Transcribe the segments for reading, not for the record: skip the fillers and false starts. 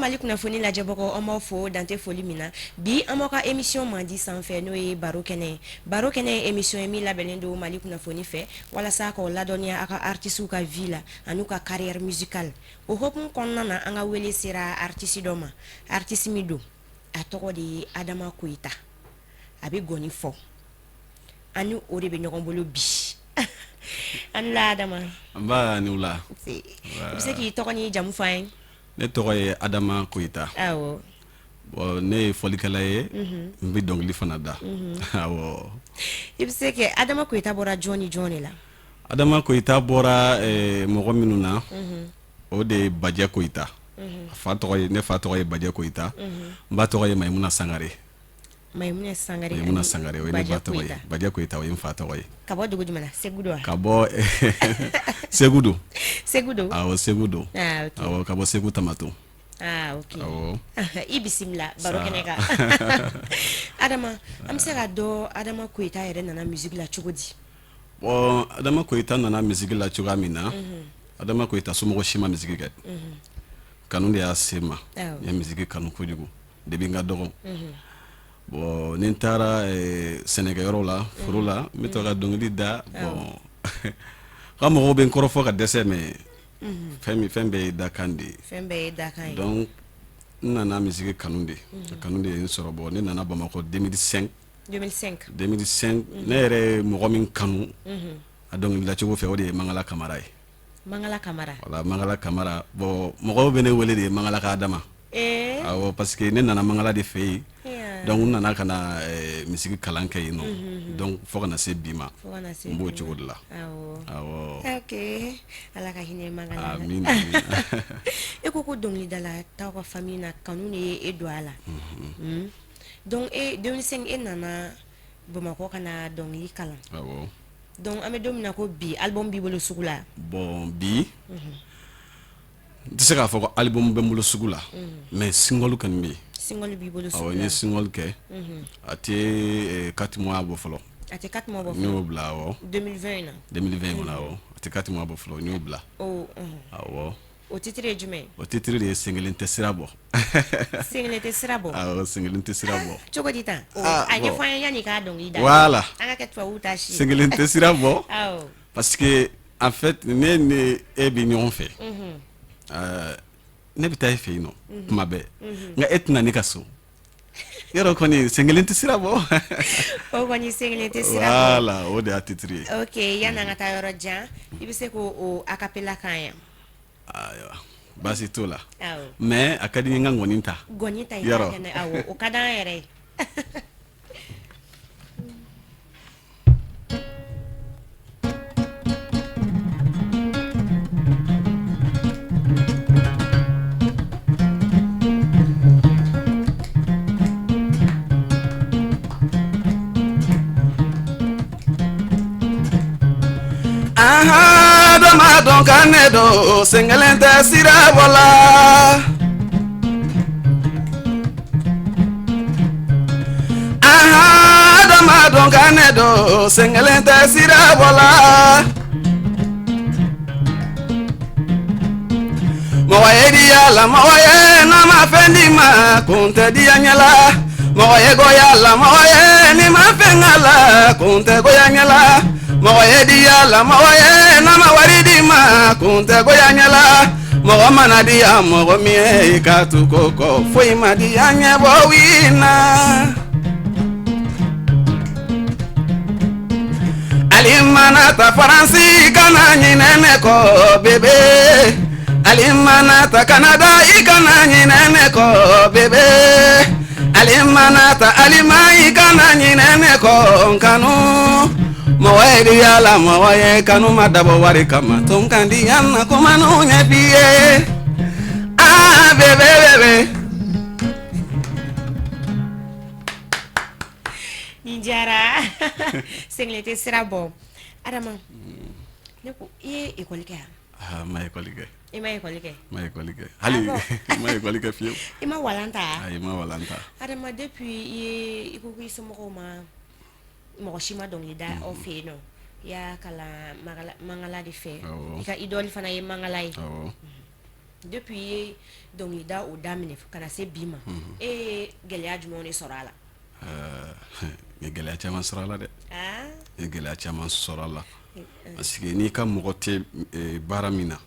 Mali kunnafoni lajɛbagaw, an b'aw fo dan tɛ foli min na. Bi an b'aw ka émission mandi sanfɛ, n'o ye baro kɛnɛ ye. Baro kɛnɛ ye émission ye min labɛnnen don Mali kunnafoni fɛ walasa k'aw ladɔnniya aw ka artistes ka vie la an'u ka carrière musicale. O hokumu kɔnɔna na, an ka wele sera artiste dɔ ma, artiste min don, a tɔgɔ de ye Adama Koyita. A bɛ gɔni fɔ, an ni o de bɛ ɲɔgɔn bolo bi. An ni wula Adama. Nba, ni wula. I bɛ se k'i tɔgɔ n'i jamu fɔ an ye? Ne tɔgɔ ye Adama Koyita. Bon, ne ye fɔlikɛla ye, n bɛ dɔnkili fana da, awɔ. I bɛ se kɛ Adama Koyita bɔra jɔn ni jɔn de la? Adama Koyita bɔra mɔgɔ minnu na, o de ye Bajɛ Koyita. A fa tɔgɔ ye, ne fa tɔgɔ ye Bajɛ Koyita, n ba tɔgɔ ye Mayimuna Sangare. Mayimuna Sangare. Mayimuna Sangare, o ye ne ba tɔgɔ ye. Bajɛ Koyita, o ye n fa tɔgɔ ye. Ka bɔ dugu jumɛn na? Segu don wa? Ka bɔ Segu don. Segu don. Awɔ, Segu don. Ah, ok. Awɔ, ka bɔ Segu Tamato. Ah, ok. Awɔ. I bisimila baro kɛnɛ kan. Adama, an bɛ se ka dɔn Adama Koyita yɛrɛ nana musique la cogo di? Bon, Adama Koyita nana musique la cogoya min na, Adama Koyita somɔgɔ si ma musique kɛ. Kanu de y'a se ma. N ye musique kanu kojugu depuis n ka dɔgɔ. Bon, ni n taara sɛnɛkɛyɔrɔ la, foro la, n bɛ to ka dɔnkili da. Bon, ka mɔgɔw bɛ n kɔrɔfɔ ka dɛsɛ, mais fɛn min, fɛn bɛɛ ye dakan de ye. Fɛn bɛɛ ye dakan ye. Donc n nana musique kanu de, kanu de ye n sɔrɔ. Bon, ne nana Bamakɔ 2005. 2005. 2005. Ne yɛrɛ ye mɔgɔ min kanu a dɔnkilidacogo fɛ, o de ye Mangala Kamara ye. Mangala Kamara. Voilà, Mangala Kamara. Bon, mɔgɔw bɛ ne wele de ye Mangala ka Adama. Awɔ, parce que ne nana Mangala de fɛ yen. Donc n nana ka na musique kalan kɛ yen nɔ. Donc fo ka na se bi ma. Fo ka na se N b'o bi ma. cogo de la. Awɔ. Ok, Ala ka hinɛ Mangala la. Amin, amin. E ko ko dɔnkilidala t'aw ka famille na, kanu de ye e don a la. Donc e 2005 e nana Bamakɔ ka na dɔnkili kalan. Awɔ. Donc an bɛ don min na ko bi, album b'i bolo sugu la. Bon, bi n tɛ se k'a fɔ ko album bɛ n bolo sugu la, mais single kɔni bɛ yen. Single b'i bolo Awɔ, sugu n la. ye single kɛ. A tɛ 4 mois bɔ fɔlɔ. A tɛ 4 mois bɔ N y'o fɔlɔ. bila, awɔ. 2020 in na. 2020 kɔnɔ, awɔ. A tɛ 4 mois bɔ fɔlɔ, n y'o bila. Oh. Awɔ. O titre ye jumɛn ye? O titre de ye sen kelen tɛ sira bɔ. Sen kelen tɛ sira bɔ. Awɔ, sen kelen tɛ sira bɔ. Cogo di tan? Ah, a ɲɛfɔ bon. an ye yanni k'a dɔnkili da. Voilà. An ka kɛ tubabuw ta si ye. Sen kelen tɛ sira bɔ. Awɔ. Parce que en fait, ne ni e bɛ ɲɔgɔn fɛ. Ne bɛ taa e fɛ yen nɔ kuma bɛɛ. Nka e tɛna ne ka so. Yɔrɔ kɔni, sen kelen tɛ sira bɔ. O kɔni, sen kelen tɛ sira bɔ. Voilà, o de y'a titre ye. Ok, yanni an ka taa yɔrɔ jan, i bɛ se k'o o acapella k'an ye. Ayiwa, baasi t'o la. Awɔ. Mais a ka di n ye n ka ngɔni ta. Gɔni ta i Yɔrɔ. k'a kɛnɛ. Awɔ, o ka d'an yɛrɛ ye. Aha, dɔ ma dɔn ka ne don, sen kelen tɛ sira bɔ la. Aha, dɔ ma dɔn ka ne don, sen kelen tɛ sira bɔ la. Mɔgɔ ye diya la, mɔgɔ ye n'a ma fɛn d'i ma, kun tɛ diya ɲɛ la. Mɔgɔ ye goya la, mɔgɔ ye n'i ma fɛn k'a la, kun tɛ goya ɲɛ la. Mɔgɔ ye diya la, mɔgɔ ye n'a ma wari d'i ma, kun tɛ goya ɲɛ la. Mɔgɔ mana diya mɔgɔ min ye, i ka tugu o kɔ, foyi ma diya ɲɛ bɔ win na. Ali mana ta Faransi, kana ɲinɛ ne kɔ bébé. Ali mana ta Canada, i kana ɲinɛ ne kɔ bébé. Ali mana ta Allemagne, kana ɲinɛ ne kɔ n kanu. Mɔgɔ ye diya la, mɔgɔ ye kanu ma dabɔ wari kama, to n kan di yan na kuma n'u ɲɛf'i ye. Ah bébé bébé. Nin diyara. Sen kelen tɛ sira bɔ. Adama, ne ko i ye école kɛ wa? Ah, n ma école kɛ. I ma école kɛ? N ma école kɛ. Hali Ah bon? n ma école kɛ fiyewu. I ma walan ta? Ayi, n ma walan ta. Adama, depuis i ye i ko k'i somɔgɔw ma mɔgɔ si ma dɔnkili da aw fɛ yen nɔ, i y'a kalan Mangala de fɛ. Awɔ. I ka idole fana ye Mangala ye. Awɔ. Depuis i ye dɔnkilida o daminɛ ka na se bi ma, e ye gɛlɛya jumɛnw de sɔrɔ a la? N ye gɛlɛya caman sɔrɔ a la dɛ, n ye gɛlɛya caman sɔrɔ a la parce que n'i ka mɔgɔ tɛ baara min na,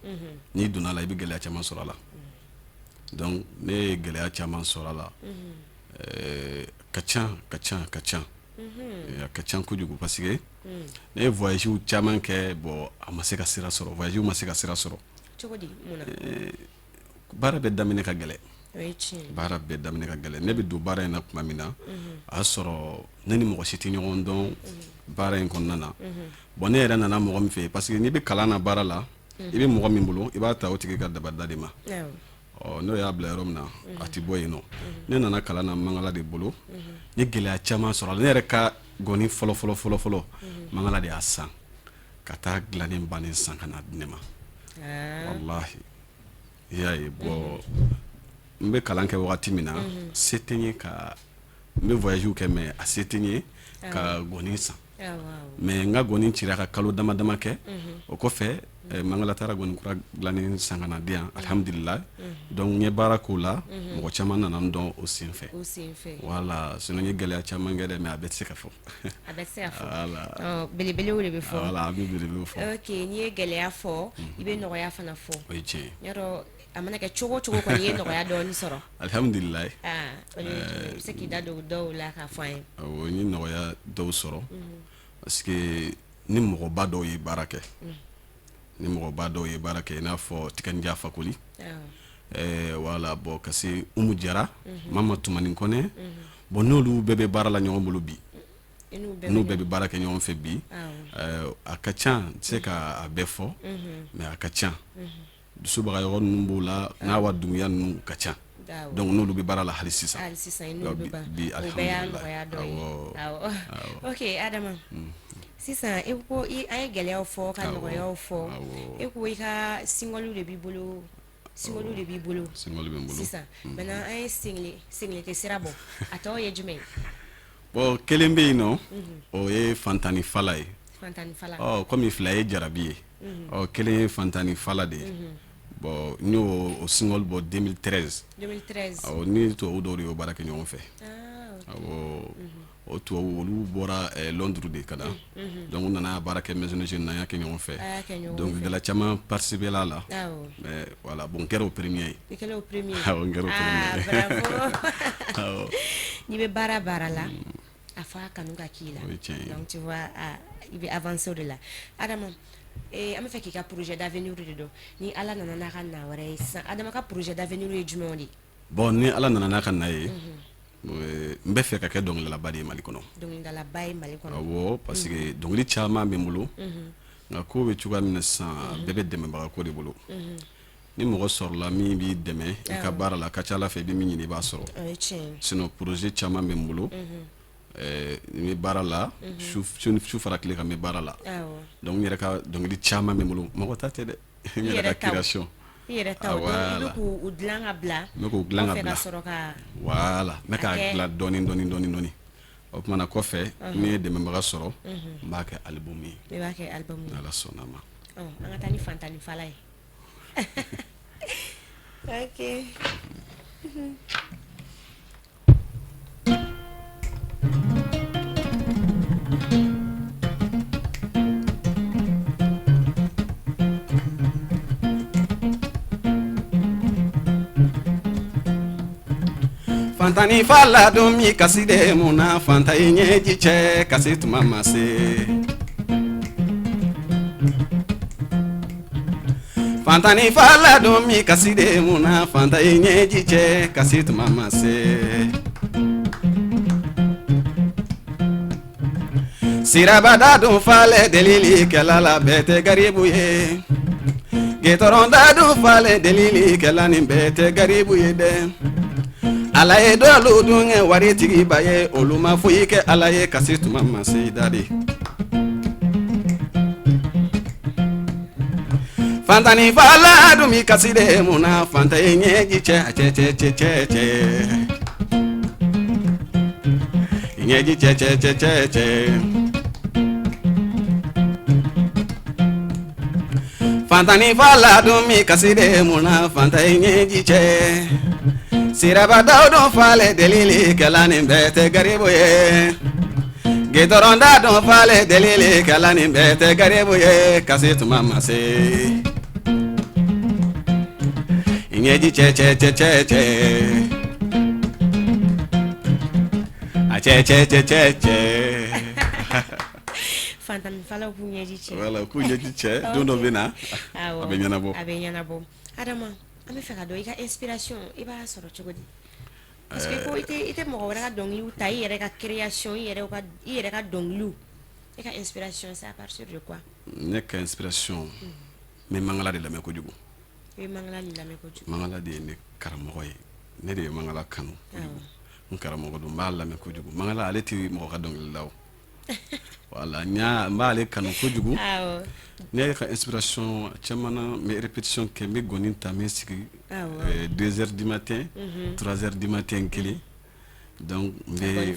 n'i donna a la, i bɛ gɛlɛya caman sɔrɔ a la. Donc ne ye gɛlɛya caman sɔrɔ a la, ka ca ka ca ka ca, a ka ca kojugu parce que ne ye voyages caman kɛ. Bon, a ma se ka sira sɔrɔ, voyages ma se ka sira sɔrɔ. Cogo di, mun na? Baara bɛɛ daminɛ ka gɛlɛn. O ye tiɲɛ ye. Baara bɛɛ daminɛ ka gɛlɛn. Ne bɛ don baara in na tuma min na, a y'a sɔrɔ ne ni mɔgɔ si tɛ ɲɔgɔn dɔn baara in kɔnɔna na. Bon, ne yɛrɛ nana mɔgɔ min fɛ yen, parce que n'i bɛ kalan na baara la, i bɛ mɔgɔ min bolo, i b'a ta o tigi ka dabada de ma. Ɔ, n'o y'a bila yɔrɔ min na, a tɛ bɔ yen nɔ. Ne nana kalan na Mangala de bolo. N ye gɛlɛya caman sɔrɔ a la. Ne yɛrɛ ka gɔni fɔlɔ fɔlɔ fɔlɔ fɔlɔ, Mangala de y'a san ka taa dilannen bannen san ka na di ne ma. Walahi, i y'a ye. Bon, n bɛ kalan kɛ wagati min na, se tɛ n ye ka n bɛ voyage kɛ, mais a se tɛ n ye ka gɔni san. Mais n ka gɔni cira ka kalo dama dama kɛ, o kɔfɛ Mangala taara gɔni kura dilannen san ka na di yan, alihamudulila. Donc n ye baara k'o la, mɔgɔ caman nana n dɔn o sen fɛ. Voilà, sinon n ye gɛlɛya caman kɛ dɛ, mais a bɛɛ tɛ se ka fɔ. A bɛɛ tɛ se ka fɔ. Belebelew de bɛ fɔ. Voilà, an bɛ belebelew fɔ. Ok, n'i ye gɛlɛya fɔ, i bɛ nɔgɔya fana fɔ. O ye tiɲɛ ye. Yɔrɔ a mana kɛ cogo o cogo kɔni, i ye nɔgɔya dɔɔni sɔrɔ. Alihamudulila. Aa, o de ye jumɛn ye? I bɛ se k'i da don dɔw la k'a fɔ an ye. Awɔ, n ye nɔgɔya dɔw sɔrɔ parce que ni mɔgɔba dɔw ye baara kɛ, ni mɔgɔba dɔw ye baara kɛ, i n'a fɔ Tiken Jah Fakoly, voilà, bon, ka se Umu Jara, Mama Tumani Kɔnɛ. Bon, n'olu bɛɛ bɛ baara la ɲɔgɔn bolo bi, n'u bɛɛ bɛ baara kɛ ɲɔgɔn fɛ bi. A ka ca, n tɛ se ka a bɛɛ fɔ, mais a ka ca. Dusu Bagayɔgɔ ninnu b'o la, n'a wa Dunbuya ninnu ka ca. Donc n'olu bɛ baara la hali sisan. Hali sisan bi, awɔ. Ok Adama, sisan e ko an ye gɛlɛyaw fɔ ka nɔgɔyaw fɔ. E ko i ka single de b'i bolo, single de b'i bolo sisan. Maintenant an ye single tɛ sira bɔ, a tɔ ye jumɛn ye? Bon, kelen bɛ yen nɔ, o ye Fantani Fala ye. Komi fila ye jarabi ye, ɔ, kelen ye Fantani Fala de ye. Bon, n y'o o single bɔ 2013. Awɔ, ni tubabu dɔw de y'o baara kɛ ɲɔgɔn fɛ. Awɔ, o tubabu olu bɔra Londres de ka na. Donc u nana baara kɛ maison de jeunes na, an y'a kɛ ɲɔgɔn fɛ. Donc dɔnkilidala caman participé la la. Mais voilà, bon, n kɛra o premier ye. I kɛra o premier ye. Awɔ, n kɛra o premier ye. Bravo. N'i bɛ baara baara la, a fɔ a kanu ka k'i la. O ye tiɲɛ ye. Donc tu vois, i bɛ avancer o de la. Adama, an bɛ fɛ k'i ka projet d'avenir de dɔn. Ni Ala nana n'a ka na wɛrɛ ye sisan, Adama ka projet d'avenir ye jumɛnw de ye? Bon, ni Ala nana n'a ka na ye, n bɛ fɛ ka kɛ dɔnkilidalaba de ye Mali kɔnɔ. Dɔnkilidalaba ye Mali kɔnɔ. Awɔ, parce que dɔnkili caman bɛ n bolo, nka ko bɛ cogoya min na sisan, bɛɛ bɛ dɛmɛbaga ko de bolo. Ni mɔgɔ sɔrɔla min b'i dɛmɛ i ka baara la, a ka ca Ala fɛ, i bɛ min ɲini, i b'a sɔrɔ. Sinon projet caman bɛ n bolo, n bɛ baara la su fara tile kan, n bɛ baara la. Donc n yɛrɛ ka dɔnkili caman bɛ n bolo, mɔgɔ ta tɛ dɛ, n yɛrɛ ka création. I yɛrɛ ta, i bɛ k'u dilan ka bila. N bɛ k'u dilan ka bila, voilà, n bɛ k'a dilan dɔɔni dɔɔni dɔɔni dɔɔni. O tuma na kɔfɛ, ni ye dɛmɛbaga sɔrɔ, n b'a kɛ album ye. I b'a kɛ album ye. Ala sɔnna a ma. An ka taa ni Fantani Fala ye. Ok. Fantani Fala dun mi kasi de mun na, fantan ye ɲɛji cɛ, kasi tuma ma se. Fantani Fala dun mi kasi de mun na, fantan ye ɲɛji cɛ, kasi tuma ma se. Sirabada dun falen delilikɛla la, bɛɛ tɛ garibu ye. Gitɔrɔnda dun falen delilikɛla, nin bɛɛ tɛ garibu ye dɛ. Ala ye dɔlu dun kɛ waritigiba ye, olu ma foyi kɛ Ala ye, kasi tuma ma se da de. Fantani Fala dun mi kasi de mun na, fantan ye ɲɛji cɛ, a cɛ cɛ cɛ cɛ cɛ, ɲɛji cɛ cɛ cɛ cɛ cɛ. Fantanni fa la dun mi kasi de mun na fantan ye ɲɛji cɛ siraba dawudu falen delilikɛla nin bɛɛ tɛ garibu ye gitɔrɔn da dun falen delilikɛla nin bɛɛ tɛ garibu ye kasi tuma ma se ɲɛji cɛ cɛ cɛ cɛ cɛ a cɛ cɛ cɛ cɛ cɛ. Fantanni falaw k'u ɲɛji cɛ. Voilà, k'u ɲɛji cɛ, don dɔ bɛ na, a bɛ ɲɛnabɔ. A bɛ ɲɛnabɔ. Adama, an bɛ fɛ ka dɔn i ka inspiration, i b'a sɔrɔ cogo di? Parce que ko i tɛ mɔgɔ wɛrɛ ka dɔnkiliw ta, i yɛrɛ ka création, i yɛrɛ ka dɔnkiliw, e ka inspiration, c'est à partir de quoi? Ne ka inspiration, n bɛ Mangala de lamɛn kojugu. I bɛ Mangala de lamɛn kojugu. Mangala de ye ne karamɔgɔ ye, ne de ye Mangala kanu kojugu. N karamɔgɔ don, n b'a lamɛn kojugu. Mangala, ale tɛ mɔgɔ ka dɔnkili la o. Voilà, n b'ale kanu kojugu. Ne ka inspiration caman na, n bɛ répétition kɛ, n bɛ gɔni ta, n bɛ sigi 2 heures du matin, 3 heures du matin kelen. Donc n bɛ n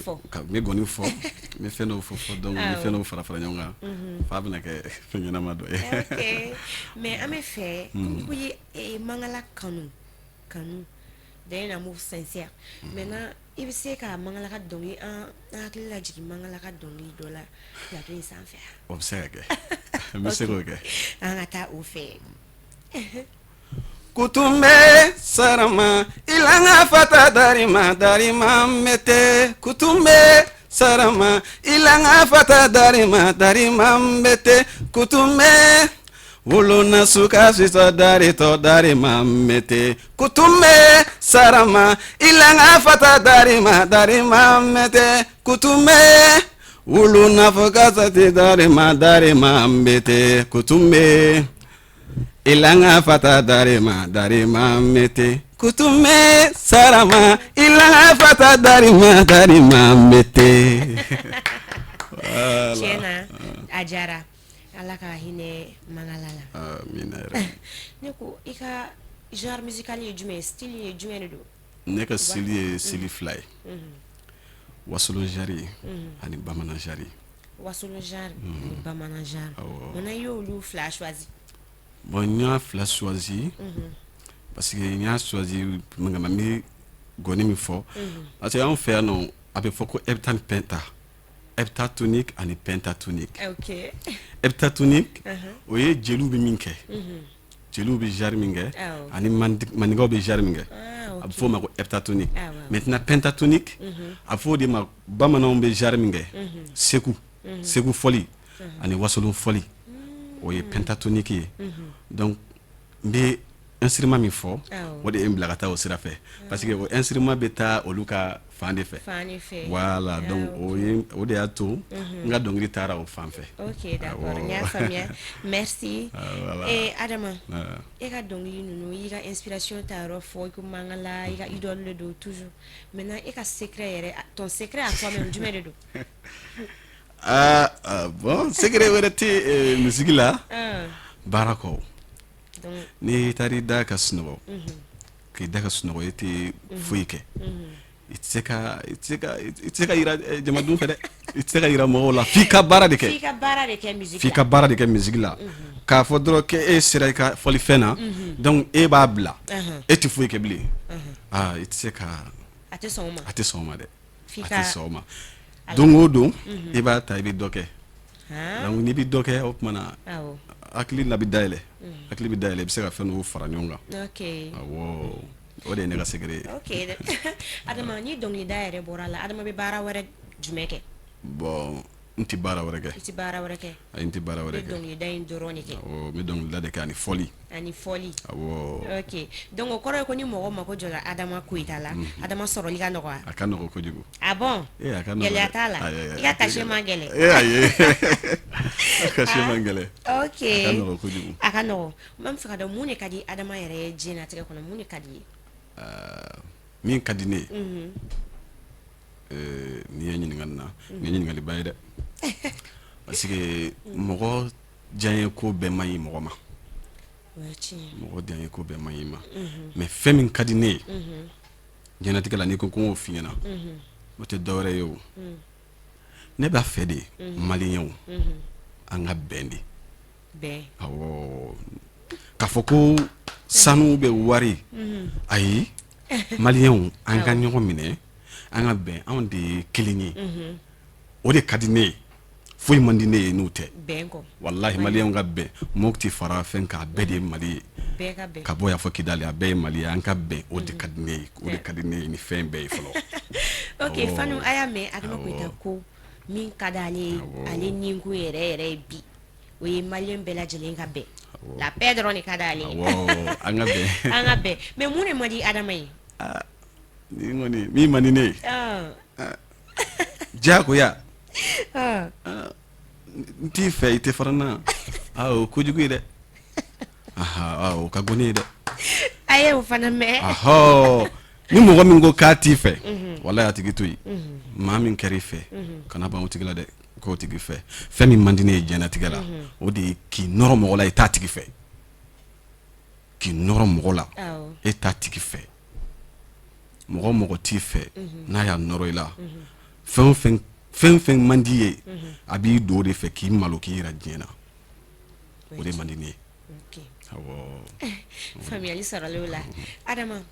bɛ gɔni fɔ, n bɛ fɛn dɔw fɔ fɔ, donc n bɛ fɛn dɔw fara fara ɲɔgɔn kan f'a bɛna kɛ fɛn ɲɛnama dɔ ye. Ok, mais an bɛ fɛ, komi ko i ye Mangala kanu kanu d'un amour sincère, maintenant i bɛ se ka Mangala ka dɔnkili, an hakili lajigin Mangala ka dɔnkili dɔ la plateau in sanfɛ? O bɛ se ka kɛ, n bɛ se k'o kɛ. An ka taa o fɛ. Kutumbe sarama ilanga fata darima darima mete, kutumbe sarama ilanga fata darima darima mete, kutumbe wuluna suka sisa dari to darima mete, kutumbe sarama ilanga fata darima darima mete, kutumbe wuluna fukasati darima darima mete, kutumbe ilanga fata darima darima mete, kutume sarama ilanga fata darima darima mete. Tiɲɛ na, a diyara. Ala ka hinɛ Mangala la. Amina yɛrɛ. Ne ko i ka genre musical ye jumɛn ye, style ye jumɛn de don? Ne ka style ye style fila ye: wasolo genre ani bamanan genre. Wasolo genre ani bamanan genre. Munna i y'olu fila choisi? Bon, n y'a fila choisi parce que n y'a choisi mun kama, n bɛ gɔni min fɔ, parce que anw fɛ yan nɔ, a bɛ fɔ ko hepta ni penta, heptatonique ani pentatonique. Heptatonique, o ye jeliw bɛ min kɛ, jeliw bɛ genre min kɛ ani maninkaw bɛ genre min kɛ, a bɛ fɔ o ma ko heptatonique. Maintenant, pentatonique, a bɛ fɔ o de ma bamananw bɛ genre min kɛ, segu segu fɔli ani wasolon fɔli, o ye pentatonique ye. Donc n bɛ instrument min fɔ, o de ye n bila ka taa o sira fɛ, parce que o instrument bɛ taa olu ka fan de fɛ. Voilà, donc o ye o de y'a to n ka dɔnkili taara o fan fɛ. Ok, d'accord, n y'a faamuya, merci. Eh, Adama, e ka dɔnkili ninnu, i ka inspiration ta yɔrɔ fɔ, i ko Mangala i ka idole de don toujours. Maintenant, e ka secret yɛrɛ, ton secret à toi-même, jumɛn de don? Ah, ah bon, secret wɛrɛ tɛ musique la baara kɔ. N'i taara i da ka sunɔgɔ, k'i da ka sunɔgɔ, e tɛ foyi kɛ, i tɛ se ka yira jamadenw fɛ dɛ, i tɛ se ka yira mɔgɔw la, f'i ka baara de kɛ. F'i ka baara de kɛ musique. F'i ka baara de kɛ musique la, k'a fɔ dɔrɔn k'e sera i ka fɔlifɛn na, donc e b'a bila, e tɛ foyi kɛ bilen, aa, i tɛ se ka. A tɛ sɔn o ma. A tɛ sɔn o ma dɛ, a tɛ sɔn o ma. Don o don, i b'a ta, i bɛ dɔ kɛ. Donc n'i bɛ dɔ kɛ, o tuma na hakili la bɛ dayɛlɛ, hakili bɛ dayɛlɛ, i bɛ se ka fɛn dɔw fara ɲɔgɔn kan. Awɔ, o de ye ne ka secret ye. Ok, Adama, ni dɔnkilida yɛrɛ bɔra la, Adama bɛ baara wɛrɛ jumɛn kɛ? Bon, n tɛ baara wɛrɛ kɛ. I tɛ baara wɛrɛ kɛ? Ayi, n tɛ baara wɛrɛ kɛ. I bɛ dɔnkilida in dɔrɔn de kɛ? Awɔ, n bɛ dɔnkilida de kɛ ani fɔli. Ani fɔli. Awɔ. Ok, donc o kɔrɔ ye ko ni mɔgɔ mako jɔra Adama Koyita la, Adama sɔrɔli ka nɔgɔ wa? A ka nɔgɔ kojugu. Ah bon? Ee, a ka nɔgɔ. Gɛlɛya t'a la? I ka cachet man gɛlɛn? Ee, ayi, a cachet man gɛlɛn. Ok. A ka nɔgɔ kojugu. A ka nɔgɔ. N b'a fɛ ka dɔn mun de ka di Adama yɛrɛ ye diɲɛlatigɛ kɔnɔ, mun de ka di i ye? Min ka di ne ye, n'i ye ɲininka nin na, nin ye ɲininkaliba ye dɛ, parce que mɔgɔ diyaɲɛ ko bɛɛ man ɲi mɔgɔ ma. Mɔgɔ diyaɲɛ ko bɛɛ man ɲi ma, mais fɛn min ka di ne ye diɲɛlatigɛ la, n'i ko ko n k'o f'i ɲɛna, o tɛ dɔwɛrɛ ye o. Ne b'a fɛ de, maliyɛnw, an ka bɛn de. Bɛn. Awɔ. K'a fɔ ko sanu bɛ wari, ayi, maliyɛnw, an ka ɲɔgɔn minɛ, an ka bɛn, anw de ye kelen ye. O de ka di ne ye, foyi man di ne ye n'o tɛ. Bɛn kɔ. Walahi, maliyɛnw ka bɛn. Mopti fara fɛn kan, a bɛɛ de ye Mali ye. Bɛɛ ka bɛn. Ka bɔ yan fɔ Kidali, a bɛɛ ye Mali ye. An ka bɛn, o de ka di ne ye, o de ka di ne ye ni fɛn bɛɛ ye fɔlɔ. Ok, fanu, a y'a mɛn, Adama Koyita ko min ka di ale ye, ale ninkun yɛrɛ yɛrɛ ye bi, o ye maliyɛn bɛɛ lajɛlen ka bɛn. La paix dɔrɔn de ka di ale ye. Awɔ, an ka bɛn. An ka bɛn. Mais mun de man di Adama ye? Nin kɔni, min man di ne ye, diyagoya n t'i fɛ, i tɛ fara n na, o kojugu ye dɛ. O ka go ne ye dɛ. A ye o fana mɛn. Ahɔ, ni mɔgɔ min ko k'a t'i fɛ, walahi, a tigi to yen. Maa min kɛra i fɛ, kana ban o tigi la dɛ, k'o tigi fɛ. Fɛn min man di ne ye diɲɛlatigɛ la, o de ye k'i nɔrɔ mɔgɔ la, i t'a tigi fɛ. K'i nɔrɔ mɔgɔ la, e t'a tigi fɛ. Mɔgɔ mɔgɔ t'i fɛ, n'a y'a nɔrɔ i la, fɛn o fɛn, fɛn fɛn man di ye, a b'i don o de fɛ k'i malo, k'i yira diɲɛ na, o de man di ne ye. Awɔ. Faamuyali sɔrɔla o la. Adama,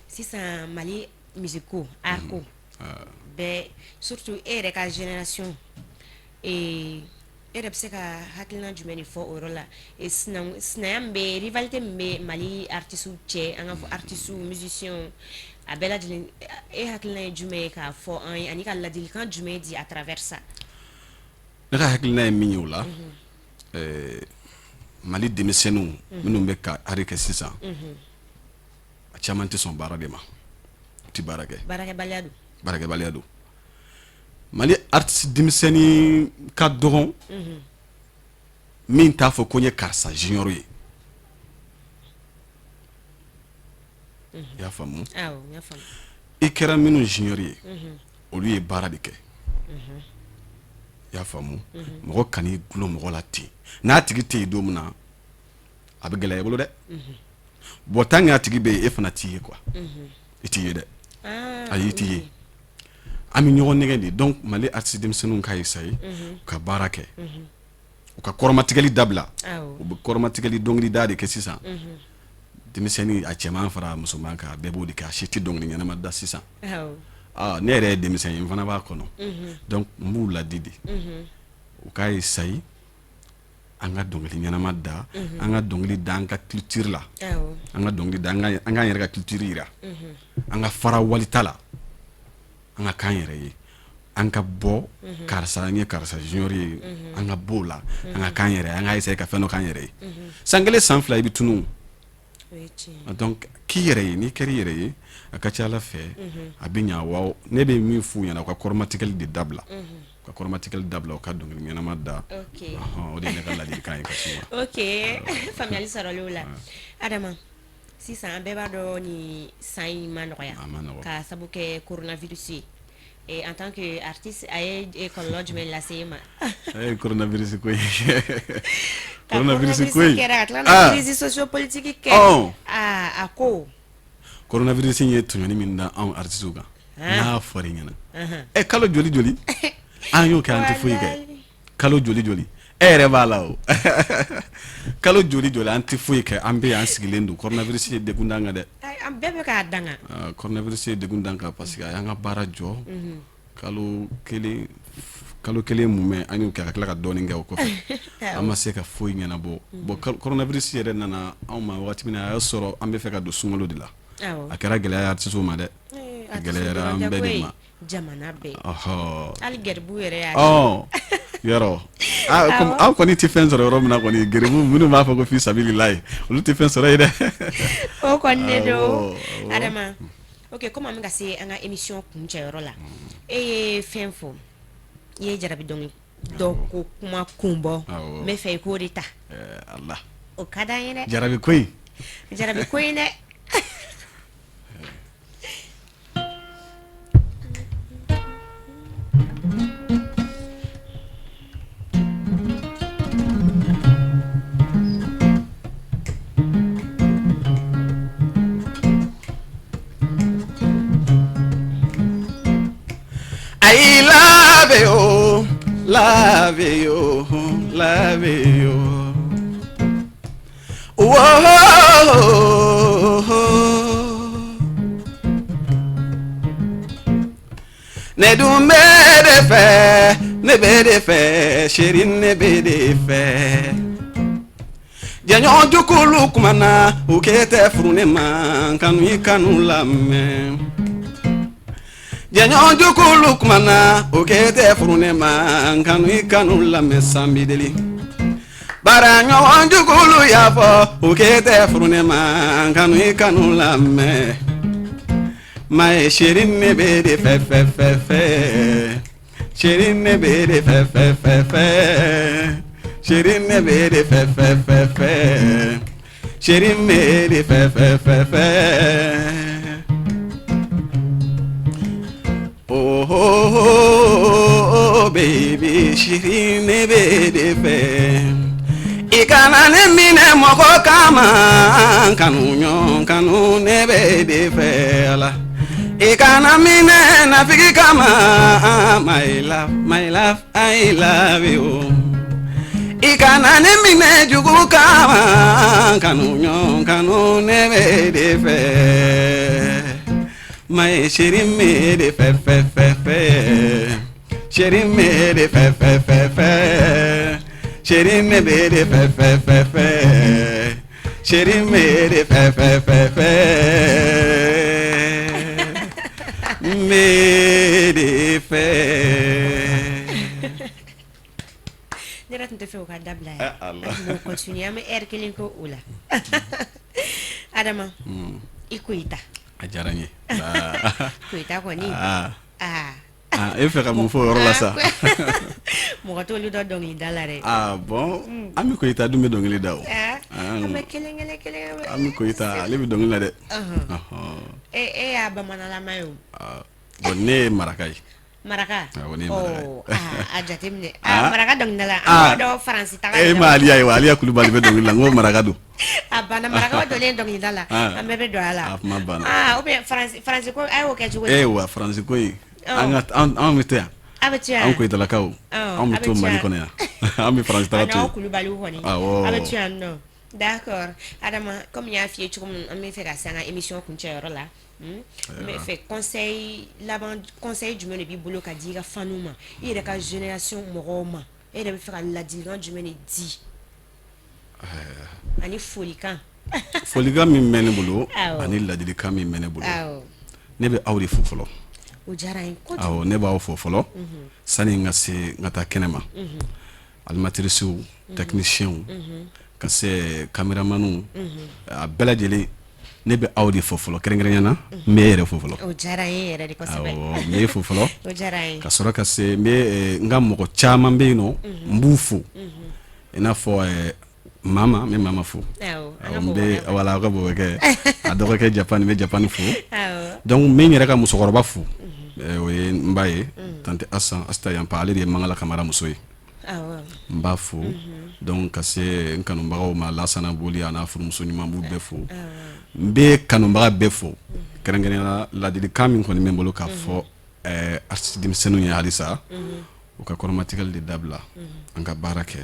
sisan Mali musique ko, art ko bɛɛ, surtout e yɛrɛ ka génération, e yɛrɛ bɛ se ka hakilina jumɛn de fɔ o yɔrɔ la? Sinaya min bɛ, rivalité min bɛ Mali artistes cɛ, an ka fɔ artistes, musiciens, a bɛɛ lajɛlen, e hakilina ye jumɛn ye k'a fɔ an ye, ani ka ladilikan jumɛn di à travers ça? Ne ka hakilina ye min ye o la, Mali denmisɛnninw minnu bɛ ka art kɛ sisan, a caman tɛ sɔn baara de ma, u tɛ baara kɛ. Baarakɛbaliya don. Baarakɛbaliya don. Mali artiste denmisɛnnin ka dɔgɔn min t'a fɔ ko n ye karisa junior ye. I y'a faamu? I kɛra minnu junior ye, olu ye baara de kɛ. I y'a faamu? Mɔgɔ kan'i dulon mɔgɔ la ten. N'a tigi tɛ yen don min na, a bɛ gɛlɛya i bolo dɛ. Bon, tant que a tigi bɛ yen, e fana t'i ye quoi, i t'i ye dɛ. Ayi, i t'i ye. An bɛ ɲɔgɔn nɛgɛn de. Donc Mali artiste denmisɛnninw ka essayer ka baara kɛ, u ka kɔrɔmatigɛli dabila. U bɛ kɔrɔmatigɛli dɔnkilida de kɛ sisan. Denmisɛnnin, a cɛman fara musoman kan, a bɛɛ b'o de kɛ. A si tɛ dɔnkili ɲɛnama da sisan. Ne yɛrɛ ye denmisɛn ye, n fana b'a kɔnɔ. Donc n b'u ladi de, u k'a essayer an ka dɔnkili ɲɛnama da, an ka dɔnkili da an ka culture la, an ka dɔnkili da an k'an yɛrɛ ka culture yira, an ka fara walita la, an ka k'an yɛrɛ ye, an ka bɔ karisa n ye karisa junior ye, an ka bɔ o la, an ka k'an yɛrɛ ye, an ka essayer ka fɛn dɔ k'an yɛrɛ ye. San kelen, san 2, i bɛ tunun. Donc k'i yɛrɛ ye, n'i kɛra i yɛrɛ ye, a ka ca ala fɛ, a bɛ ɲa. Wa ne bɛ min f'u ɲɛna, u ka kɔrɔmatigɛli de dabila, u ka kɔrɔmatigɛli dabila, u ka dɔnkili ɲɛnama da. O de ye ne ka ladilikan ye ka s'u ma. Ok, faamuyali sɔrɔla o la. Adama, sisan an bɛɛ b'a dɔn nin san in ma nɔgɔya ka sabu kɛ coronavirus ye. En tant que artiste, a ye kɔlɔlɔ jumɛn lase e ma? Coronavirus ko in, coronavirus ko in kɛra ka tila ka crise sociopolitique kɛ. A ko Coronavirus in ye tɔɲɔni min da anw artistes kan, n'a fɔra i ɲɛna, ɛ, kalo joli joli an y'o kɛ, an tɛ foyi kɛ. Kalo joli joli, e yɛrɛ b'a la o, kalo joli joli an tɛ foyi kɛ, an bɛ yan, an sigilen don. Coronavirus ye degun d'an kan dɛ. An bɛɛ bɛ k'a danga. Coronavirus ye degun d'an kan parce que a y'an ka baara jɔ kalo 1. Kalo 1 mumɛ an y'o kɛ, ka tila ka dɔɔnin kɛ o kɔfɛ, an ma se ka foyi ɲɛnabɔ. Bon, coronavirus yɛrɛ nana anw ma wagati min na, a y'a sɔrɔ an bɛ fɛ ka don sunkalo de la. A kɛra gɛlɛya ye artistes ma dɛ, a gɛlɛyara an bɛɛ de ma. Jamana bɛɛ. Hali garibu yɛrɛ y'a Yɔrɔ aw kɔni tɛ fɛn sɔrɔ yɔrɔ min na kɔni, garibu minnu b'a fɔ ko fi sabililayi, olu tɛ fɛn sɔrɔ yen dɛ. O kɔni de don. Adama, ok, komi an bɛ ka se an ka émission kuncɛyɔrɔ la, e ye fɛn fɔ, i ye jarabi dɔnkili dɔ ko kuma kun bɔ, n bɛ fɛ i k'o de ta. Ala. O ka d'an ye dɛ. Jarabi ko in. Jarabi ko in dɛ. I love you, love you, love you. Wo, ne dun b'e de fɛ, ne b'e de fɛ, chérie, ne b'e de fɛ. Jɛɲɔgɔn jukulu kumana, u k'e tɛ furu ne ma, kanu i kanu lamɛn. Jɛɲɔgɔn jukulu kumana, u k'e tɛ furu ne ma, kanu i kanu lamɛn. Sanbideli bara ɲɔgɔn jukulu y'a fɔ, u k'e tɛ furu ne ma, kanu i kanu lamɛn. Ma ye chérie, ne b'e de fɛ fɛ fɛ fɛ, chérie, ne b'e de fɛ fɛ fɛ fɛ, chérie, ne b'e de fɛ fɛ fɛ fɛ, chérie, ne b'e de fɛ fɛ fɛ fɛ. Oh, oh, oh, oh, baby, chérie, ne b'e de fɛ. I kana ne minɛ mɔgɔ kama, kanu ɲɔgɔn kanu, ne b'e de fɛ. Ala, i kana minɛ nafigi kama. My love, my love, I love you. I kana ne minɛ jugu kama, kanu ɲɔgɔn kanu, ne b'e de fɛ. My chérie, m'e de fɛ fɛ fɛ fɛ, chérie, m'e de fɛ fɛ fɛ fɛ, chérie, ne b'e de fɛ fɛ fɛ fɛ, chérie, m'e de fɛ fɛ fɛ fɛ, m'e de fɛ. Ne yɛrɛ tun tɛ fɛ o ka dabila yan. An tun b'o continuer, an bɛ heure kelen kɛ o la. Adama i Koyita. A diyara n ye. Koyita kɔni. Aa. Aa. Ah, e fɛ ka mun fɔ o yɔrɔ la sa? Mɔgɔ t'olu dɔn dɔnkilida la dɛ. Ah bon, Ami Koyita dun bɛ dɔnkili da o. An bɛ kelen kelen kelen. Ami Koyita, ale bɛ dɔnkili la dɛ. E y'a bamananlama ye o. Bon, ne ye maraka ye. Maraka. Awɔ, ne ye maraka ye. A jateminɛ maraka dɔnkilidala, an b'a dɔn Faransi taga. E ma Aliya ye wa? Aliya Kulubali bɛ dɔnkili la, n ko maraka don. A banna, marakaw donnen dɔnkilida la, an bɛɛ bɛ don a la. A kuma banna. Ou bien Faransi ko a y'o kɛ cogo di? E wa Faransi ko in, an ka an bɛ to yan. A bɛ to yan. An Koyitalakaw, anw bɛ to Mali kɔnɔ yan. An bɛ Faransi taga to yen. Aw Kulubaliw kɔni. Awɔ. A bɛ to yan nɔ. D'accord, Adama, comme n y'a f'i ye cogo min, an bɛ fɛ ka se an ka émission kuncɛyɔrɔ la. N bɛ fɛ conseil laban, conseil jumɛn de b'i bolo ka di i ka fanu ma, i yɛrɛ ka génération mɔgɔw ma? E yɛrɛ bɛ fɛ ka ladilikan jumɛn de di ani folikan? Folikan min bɛ ne bolo ani ladilikan min bɛ ne bolo, ne bɛ aw de fo fɔlɔ. O diyara n ye kojugu. Awɔ, ne b'aw fo fɔlɔ sani n ka se n ka taa kɛnɛ ma. Animatrices, techniciens, ka se caméramanw, a bɛɛ lajɛlen, ne bɛ aw de fo fɔlɔ. Kɛrɛnkɛrɛnya na, n bɛ e yɛrɛ fo fɔlɔ. O diyara n ye yɛrɛ de kosɛbɛ. Awɔ, n bɛ e fo fɔlɔ. O diyara n ye. Ka sɔrɔ ka se n bɛ n ka mɔgɔ caman bɛ yen nɔ, n b'u fo, i n'a fɔ mama, n bɛ mama fo. N bɛ wala aw ka bɔbɔkɛ, a dɔgɔkɛ Japani, n bɛ Japani fo. Donc n bɛ n yɛrɛ ka musokɔrɔba fo, o ye n ba ye, tante Asan Asita Yanpa, ale de ye Mangala Kamara muso ye. N b'a fo. Donc ka se n kanubagaw ma, Lasana Boli a n'a furumuso ɲuman, b'u bɛɛ fo. N bɛ kanubaga bɛɛ fo. Kɛrɛnkɛrɛnnenya la, ladilikan min kɔni bɛ n bolo k'a fɔ artiste denmisɛnninw ye halisa, u ka kɔrɔmatigɛli de dabila, an ka baara kɛ.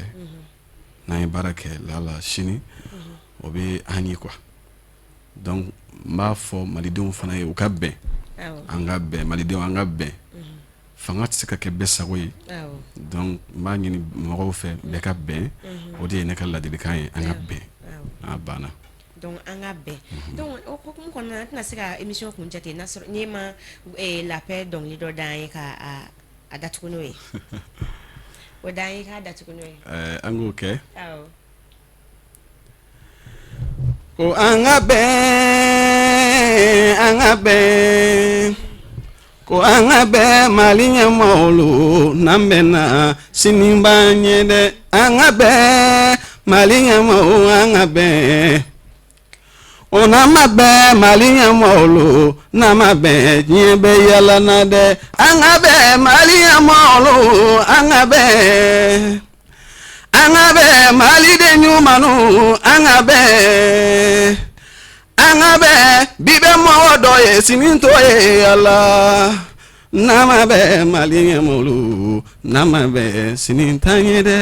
N'an ye baara kɛ, lala sini o bɛ an ye quoi. Donc n b'a fɔ malidenw fana ye, u ka bɛn, an ka bɛn, malidenw, an ka bɛn. Fanga tɛ se ka kɛ bɛɛ sago ye. Donc n b'a ɲini mɔgɔw fɛ, bɛɛ ka bɛn. O de ye ne ka ladilikan ye, an ka bɛn, a banna. Donc an ka bɛn. Donc o hukumu kɔnɔna na, an tɛna se ka émission kuncɛ ten n'a sɔrɔ n'i ma la paix dɔnkili dɔ d'an ye ka a datugu n'o ye. O d'an ye k'a datugu n'o ye. An k'o kɛ. Ko an ka bɛn, an ka bɛn, ko an ka bɛn, Mali ɲɛmɔgɔlu, n'an bɛnna sini b'an ɲɛ dɛ. An ka bɛn, Mali ɲɛmɔgɔw, an ka bɛn o. N'an ma bɛn, Mali ɲɛmɔgɔlu, n'an ma bɛn, diɲɛ bɛ yala na dɛ. An ka bɛn, Mali ɲɛmɔgɔlu, an ka bɛn, an ka bɛn, maliden ɲumanw, an ka bɛn, an ka bɛn. Bi bɛ mɔgɔ dɔ ye, sini t'o ye. Ala, n'an ma bɛn, Mali ɲɛmɔgɔlu, n'an ma bɛn, sini t'an ye dɛ.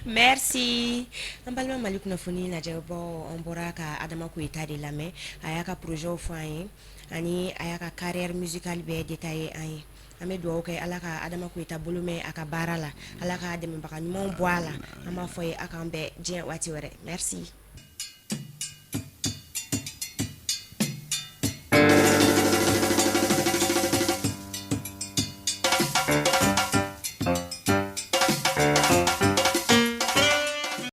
Merci. An balima Mali kunnafoni lajɛbaaw, an bɔra ka Adama Koyita de lamɛn. A y'a ka projet fɔ an ye ani a y'a ka carrière musicale bɛɛ détaillé an ye. An bɛ dugawu kɛ, Ala ka Adama Koyita bolo mɛn a ka baara la, Ala ka dɛmɛbaga ɲumanw bɔ a la. An b'a fɔ ye, a k'an bɛn diɲɛ waati wɛrɛ. Merci.